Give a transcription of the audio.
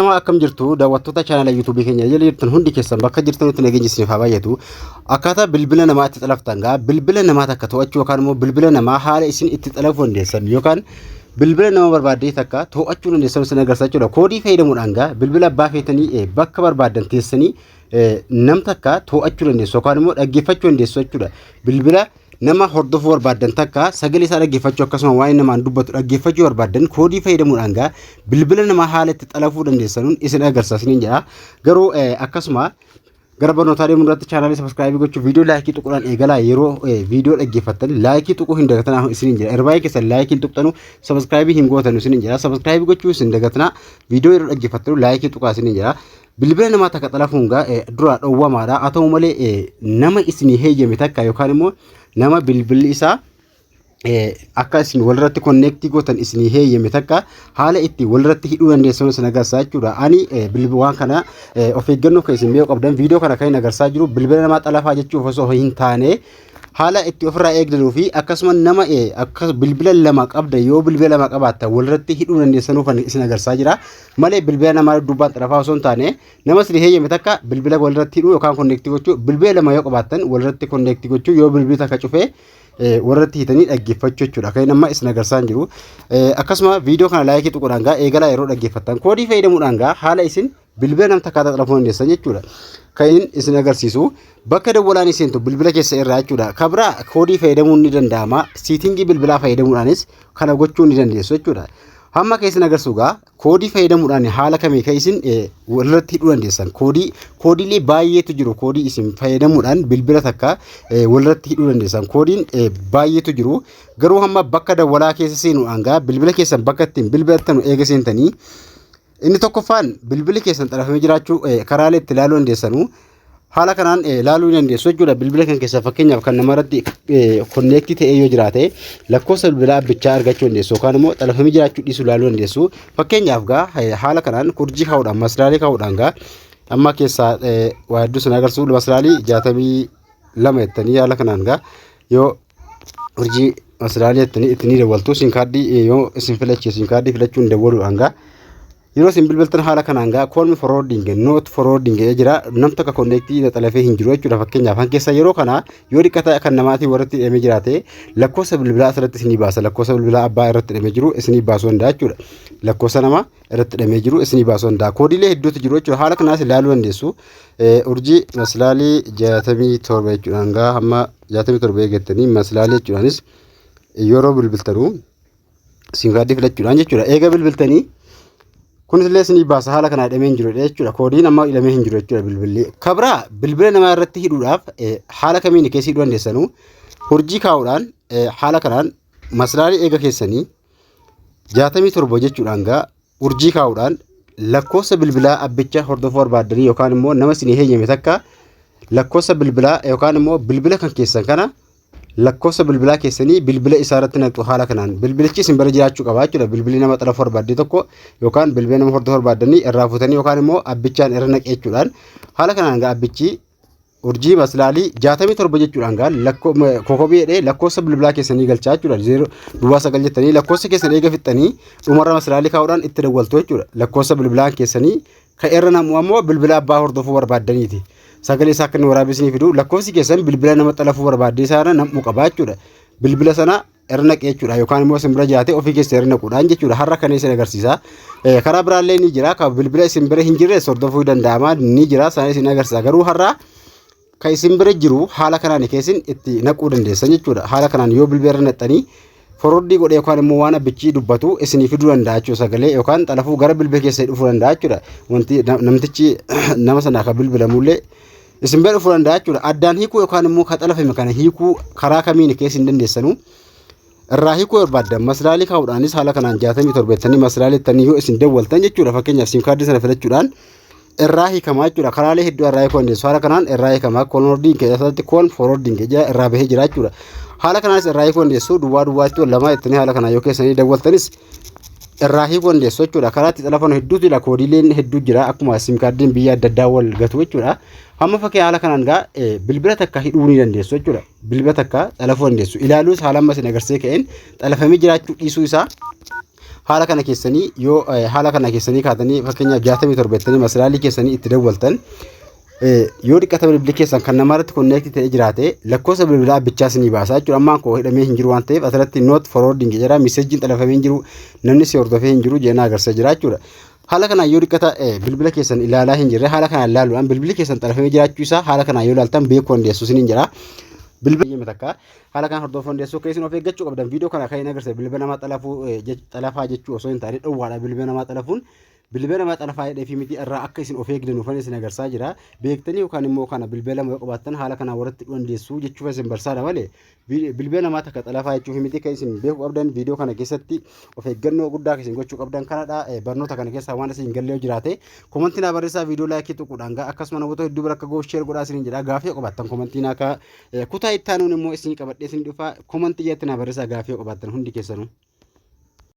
Nama akkam jirtu, daawwattoota chaanala yuutuubii keenya jala jirtan hundi keessan, bakka jirtanitti nageenyi isiniif haa baay'atu. Akkaataa bilbila namaa itti xalaftan gaa, bilbila namaa takka to'achuu yookaan immoo bilbila namaa haala isin itti xalafuu dandeessan yookaan bilbila nama barbaaddee takka to'achuu dandeessan isin agarsiisa jechuudha. Koodii fayyadamuudhaan gaa bilbila abbaa feetanii bakka barbaaddan teessanii nam takka to'achuu dandeessu yookaan immoo dhaggeeffachuu dandeessu jechuudha. Bilbila nama hordofuu barbaaddan takka sagalee isaa dhaggeeffachuu, akkasuma waa'ee namaan dubbatu dhaggeeffachuu barbaaddan, koodii fayyadamuudhaan gaa bilbila namaa haala itti xalafuu dandeessanuun isin agarsiisa isiniin jedha. Garuu akkasuma gara barnootaa deemuu irratti chaanaalii subscribe gochuu, viidiyoo like tuquudhaan eegalaa. Yeroo viidiyoo dhaggeeffattan like tuquu hin dagatanaa isiniin jedha. Yeroo baay'ee keessan like hin tuqxanu, subscribe hin gootanu isiniin jedha. Subscribe gochuu isin dagatanaa, viidiyoo yeroo dhaggeeffattanu like tuqaa isiniin jedha. Bilbila namaa takka xalafuun gaa dura dhowwamaadha. Haa ta'u malee, nama isinii heeyyame takka yookaan immoo nama bilbilli isaa akka isin walirratti connect gootan isinii heeyyame takka haala itti walirratti hidhuu dandeessan isin agarsiisa jechuudha. Ani waan kana of eeggannoo kan isin beekuu qabdan, viidiyoo kana kan hin agarsiisaa jiru bilbila namaa xalafaa jechuuf osoo hin taane, haala itti ofirraa eegdanuu fi akkasuma nama akka bilbila lama qabda, yoo bilbila lama qabaattan walirratti hidhuu dandeessanuuf isin agarsiisaa jira malee, bilbila namaa dubbaan xalafaa osoo hin taane, nama isin heeyyame takka bilbila walirratti hidhuu yookaan connect gochuu, bilbila lama yoo qabaattan walirratti connect gochuu, yoo bilbilli takka cufee walirratti hiitanii dhaggeeffachuu jechuudha. Kan amma isin agarsiisaa jiru. Akkasuma viidiyoo kana like tuquudhaan gaa eegalaa. Yeroo dhaggeeffattan koodii fayyadamuudhaan gaa haala isin bilbila nam takkaa xalafuu dandeessan jechuudha. Kan inni isin agarsiisu bakka dawwalaan iseentu bilbila keessa irraa jechuudha. Kabraa koodii fayyadamuun ni danda'ama. Setting bilbilaa fayyadamuudhaanis kana gochuu ni dandeessu jechuudha. Hamma kan isin agarsiisu gaa koodii fayyadamuudhaan haala kamii kan isin walirratti hidhuu dandeessan. Koodiilee baay'eetu jiru. Koodii isin fayyadamuudhaan bilbila takka walirratti hidhuu dandeessan. Koodiin baay'eetu jiru. Garuu hamma bakka dawwalaa keessa seenuudhaan gaa bilbila keessan bakka ittiin bilbilattanu eega seentanii, inni tokkoffaan bilbilli keessan xalafamee jiraachuu karaalee itti ilaaluu dandeessanuu haala kanaan ilaaluu ni dandeessu jechuudha. Bilbila kan keessa fakkeenyaaf kan namarratti connect ta'ee yoo jiraate, lakkoofsa bilbilaa abbichaa argachuu dandeessu yookaan immoo xalafamee jiraachuu dhiisuu ilaaluu dandeessu. Fakkeenyaaf gaa haala kanaan urjii kaa'uudhaan, maslaalii kaa'uudhaan gaa amma keessaa waa hedduu sana agarsiisu, maslaalii 62 jettanii haala kanaan gaa yoo urjii maslaalii jettanii itti ni dawwaltu. SIM card yoo isin filachiisu, SIM card filachuun dawwaluudhaan gaa yeroo isin bilbiltan haala kanaan gaa "call forwarding", "not forwarding" jedhee jira. Nam tokko connect xalafee hin jiru jechuudha. Fakkeenyaaf han keessa yeroo kana yoo dhiqqata kan namaatiin warratti hidhamee jiraate, lakkoofsa bilbilaa asirratti isinii baasa. Lakkoofsa bilbilaa abbaa irratti hidhamee jiru isinii baasuu danda'a jechuudha. Lakkoofsa nama irratti hidhamee jiru isinii baasuu danda'a. Koodiilee hedduutu jiru jechuudha. Haala kanaas ilaaluu dandeessu. Urjii maslaalii 67 jechuudhaan gaa hamma 67 eeggattanii maslaalii jechuudhaanis yeroo bilbiltanuu SIM card filachuudhaan jechuudha. Eega bilbiltanii kunis illee isinii baasa, haala kanaa hidhamee hin jiru jechuudha. Koodiin amma hidhamee hin jiru jechuudha bilbilli. Kabraa bilbila namaa irratti hidhuudhaaf haala kamiin keessa hidhuu dandeessanuu, urjii kaa'uudhaan haala kanaan maslaalii eega keessanii 67 jechuudhaan gaa urjii kaa'uudhaan lakkoofsa bilbilaa abbicha hordofuu barbaaddanii yookaan immoo nama isinii heeyyame takka lakkoofsa bilbilaa yookaan immoo bilbila kan keessan kana lakkoofsa bilbilaa keessanii bilbila isaa irratti naqxu. Haala kanaan bilbilichi isin bira jiraachuu qaba jechuudha. Bilbilli nama xalafuu barbaaddee tokko yookaan bilbila nama hordofuu barbaaddanii irraa fuutanii yookaan immoo abbichaan irra naqe jechuudhaan haala kanaan gaa abbichi urjii maslaalii 67 jechuudhaan gaa kokobii jedhee lakkoofsa bilbilaa keessanii galchaa jechuudha. 0 duwwaa 9 jettanii lakkoofsa keessan eega fixxanii dhumarra maslaalii kaa'uudhaan itti dawwaltu jechuudha. Lakkoofsa bilbilaan keessanii kan irra namu ammoo bilbila abbaa hordofuu barbaaddaniiti. Sagalee isaa akka inni waraabessinii fidu lakkoofsi keessan bilbila nama xalafuu barbaaddee isaa nam'uu qaba jechuudha. Bilbila sana irra naqee jechuudha yookaan immoo isin bira jiraate ofii keessa irra naquudhaan jechuudha. Har'a kana isin agarsiisa. Karaa biraallee ni jira. Kan bilbila isin bira hin jirre hordofuu danda'ama ni jira, sana isin agarsiisa. Garuu har'a kan isin bira jiru haala kanaan keessin itti naquu dandeessan jechuudha. Haala kanaan yoo bilbila irra naqxanii forward godhee yookaan immoo waan abbichi dubbatu isinii fiduu danda'a jechuudha. Sagalee yookaan xalafuu gara bilbila keessa dhufuu danda'a jechuudha. Wanti namtichi nama sana akka bilbilamullee isin bira dhufuu danda'a jechuudha. Addaan hiikuu yookaan immoo kan xalafame kana hiikuu karaa kamiin keessa hin dandeessanu? Irraa hiikuu barbaaddan maslaalii kaa'uudhaanis haala kanaan 67 jettanii maslaalii jettanii yoo isin dawwaltan jechuudha. Fakkeenyaaf SIM card sana filachuudhaan irraa hiikamaa jechuudha. Karaalee hedduu irraa hiikuu dandeessu. Haala kanaan irraa hiikamaa call forwarding keessatti call forwarding jira, irraa bahee jira jechuudha. Haala kanaanis irraa hiikuu dandeessu. Duwwaa duwwaa jechuun lama jettanii haala kanaan yoo keessanii dawwaltanis irraa hiikuu dandeessu jechuudha. Karaa itti xalafan hedduutu jira. Koodiileen hedduu jira. Akkuma SIM cardiin biyya adda addaa wal gatu jechuudha. Hamma fakkii haala kanaan gaa bilbila takka hidhuu ni dandeessu jechuudha. Bilbila takka xalafuu dandeessu. Ilaaluus haala amma isin agarsiisee ka'een xalafamee jiraachuu dhiisuu isaa Haala kana keessanii yoo haala kana keessanii kaatanii, fakkeenyaaf 67 jettanii masalaalii keessanii itti dawwaltan, yoo dhiqata bilbilli keessan kan namarratti connect ta'ee jiraate, lakkoofsa bilbilaa bichaa isinii baasa jechuudha. Ammaan koo hidhamee hin jiru waan ta'eef, asirratti not forwarding jedha. Messageiin xalafamee hin jiru, namni si hordofee hin jiru jeenaa agarsiisa jira jechuudha. Haala kanaan yoo dhiqata bilbila keessan ilaalaa hin jirre, haala kanaan ilaaluudhaan bilbilli keessan xalafamee jiraachuu isaa haala kanaan yoo ilaaltan beekuu dandeessu isiniin jira. Bilbila takka haala kanaan hordofuu dandeessu. Akka isin of eeggachuu qabdan viidiyoo kana kan hin agarsiise, bilbila namaa xalafuu xalafaa jechuu osoo hin taane, dhowwaadha. Bilbila namaa xalafuun bilbila namaa xalafaa jedhee fi miti irraa akka isin of eegdan ufan isin agarsiisaa jira. Beektanii yookaan immoo kana bilbila lama yoo qabaattan haala kanaan warratti dandeessu jechuuf isin barsaadha malee, bilbila namaa takka xalafaa jechuuf miti. Kan isin beekuu qabdan, viidiyoo kana keessatti of eeggannoo guddaa isin gochuu qabdan kanadha. Barnoota kana keessaa waan isin galle yoo jiraate commentii naa barreessaa, viidiyoo likeii tuquudhaan akkasuma namoota hedduu bira akka ga'u share godhaa isiniin jedha. Gaafii qabaattan commentii naa kaa. Kutaa itti aanuun immoo isin qabadhee isin dhufa. Commentii jalatti naa barreessaa gaafii qabaattan hundi keessanuu.